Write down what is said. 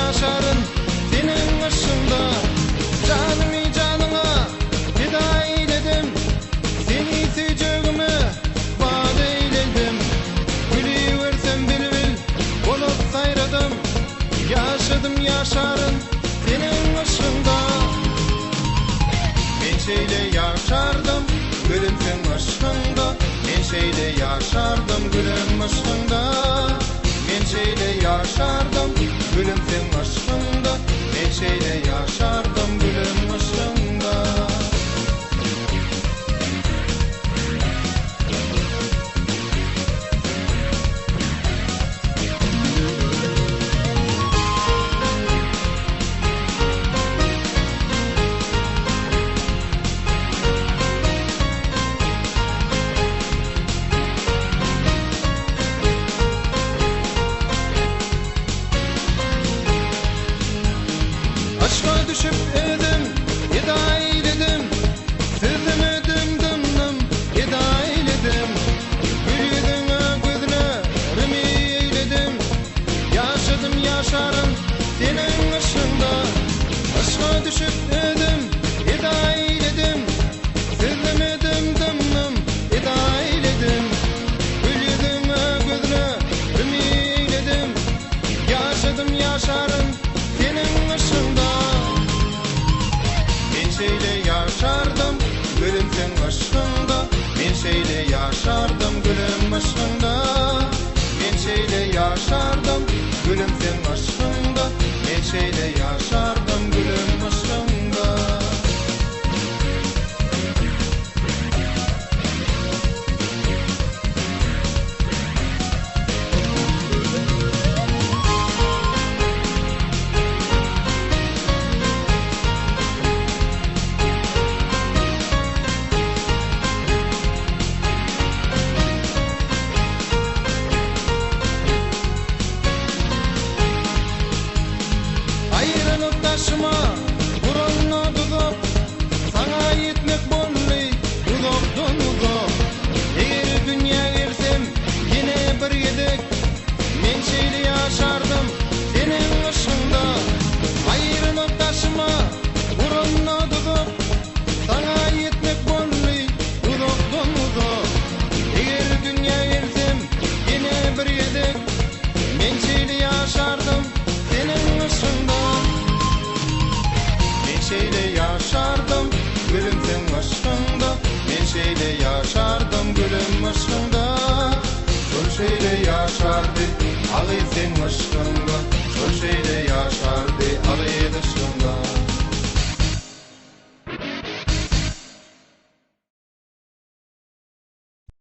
ýaşaryn seniň yşgyňda. Janymy janyňa pida eýledim, Seni söýjegime wada eýledim. Gülübersem bilbil bolup saýradym, Ýaşadym ýaşaryn seniň yşgyňda. Men şeýle ýaşardym gülüm seň yşgyňda, Men şeýle ýaşardym gülüm yşgyňda. Men şeýle ýaşardym gülüm seň yşgyňda, Men şeýle ýaşardym gülüm yşgyňda. Yşga düşüp özüm eda eýledim, Sözüme dymdymdym eda eýledim. Gül ýüzüňe gözlerimi eýledim, Ýaşadym ýaşaryn seniň yşgyňda. Yşga düşüp özüm eda eýledim, Sözüme dymdymdym eda eýledim. Gül ýüzüňe gözlerimi eýledim, Ýaşadym ýaşaryn seniň yşgyňda. Men şeýle ýaşardym gülüm seň yşgyňda, Men şeýle ýaşardym gülüm yşgyňda. Men şeýle ýaşardym gülüm seň yşgyňda, Men şeýle ýaşardym gülüm yşgyňda. Aýranyp daşyma guranda duzak, Saňa ýetmek boldy uzakdan uzak. Eger dünýä gelsem ýene bir gezek, Men şeýle ýaşardym seniň yşgyňda. Aýranyp daşyma guranda duzak, Saňa ýetmek boldy uzakdan uzak. Eger dünýä gelsem ýene bir gezek, Men şeýle ýaşardym seniň yşgyňda. Men şeýle ýaşardym gülüm seň yşgyňda, Men şeýle ýaşardym gülüm yşgyňda. Şol şeýle ýaşardy agy seň yşgyňda.